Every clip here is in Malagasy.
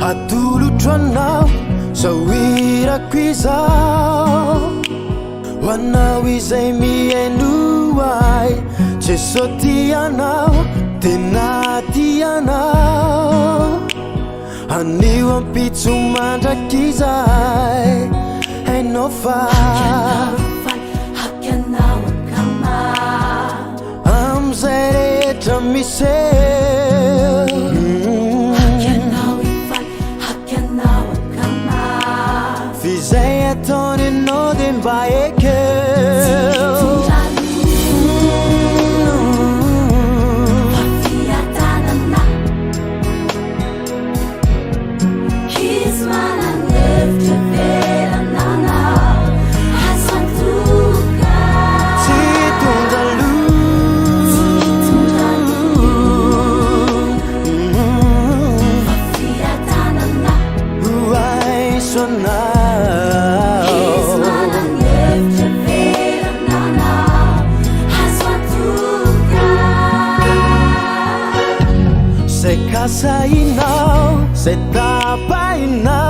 Atolotro anao zao hirako izao Ho anao izay mihaino ahy Jeso tia anao, tena tia anao Anio ampitso mandrakizay Hainao fa Amin'izay rehetra miseho F'izay ataony ianao dia mba ekeo Tsy hitondra loza Ho aiso anao Zay kasainao, zay tapahinao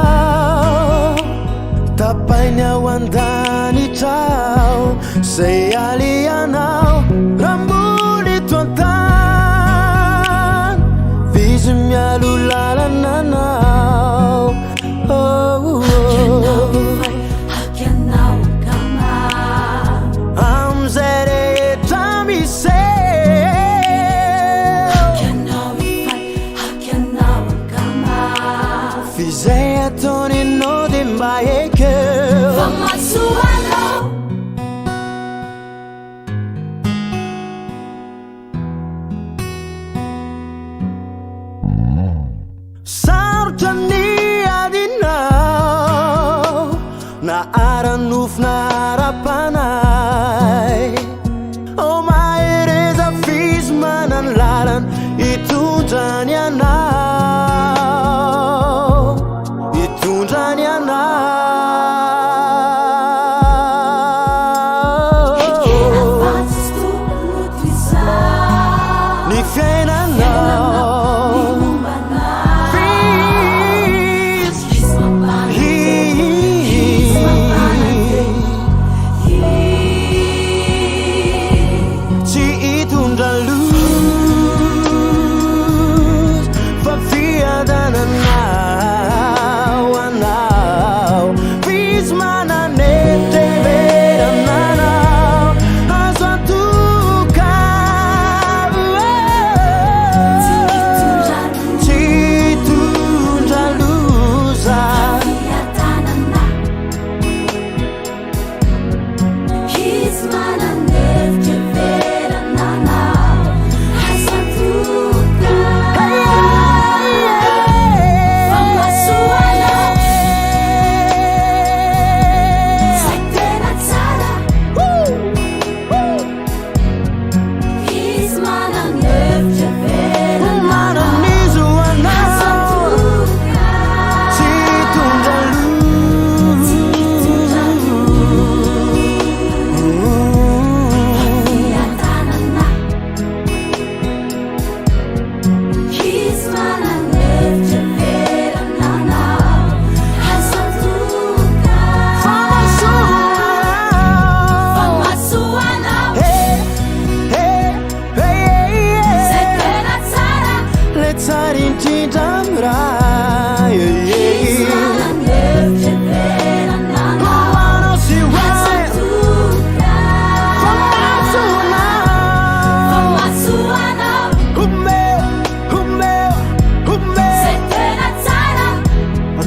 Tapainy ao an-danitra ao Zay alehanao raha mbola eto an-tany F'izy mialoha lalana anao oh, oh. Amin'izay rehetra miseho F'izay ataony ianao dia mba ekeo Sarotra ny adinao Na ara-nofo na ara-panahy Oh mahereza f'izy manana lalana Hitondrany anao Hitondrany anao Ny fiainanao F'izy Tsy hitondra loza Fa fiadanana ho anao F'izy mananetreverana anao Azo antoka Tsy hitondra loza Manana izy ho anao Tsy hitondra loza Hey, hey, hey, hey. Le tsara indrindra amin'ny ray Ho anao sy ho ahy Fa mahasoa anao Omeo, omeo, omeo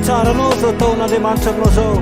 Tsara anao zao ataon'Andriamanitra aminao zao.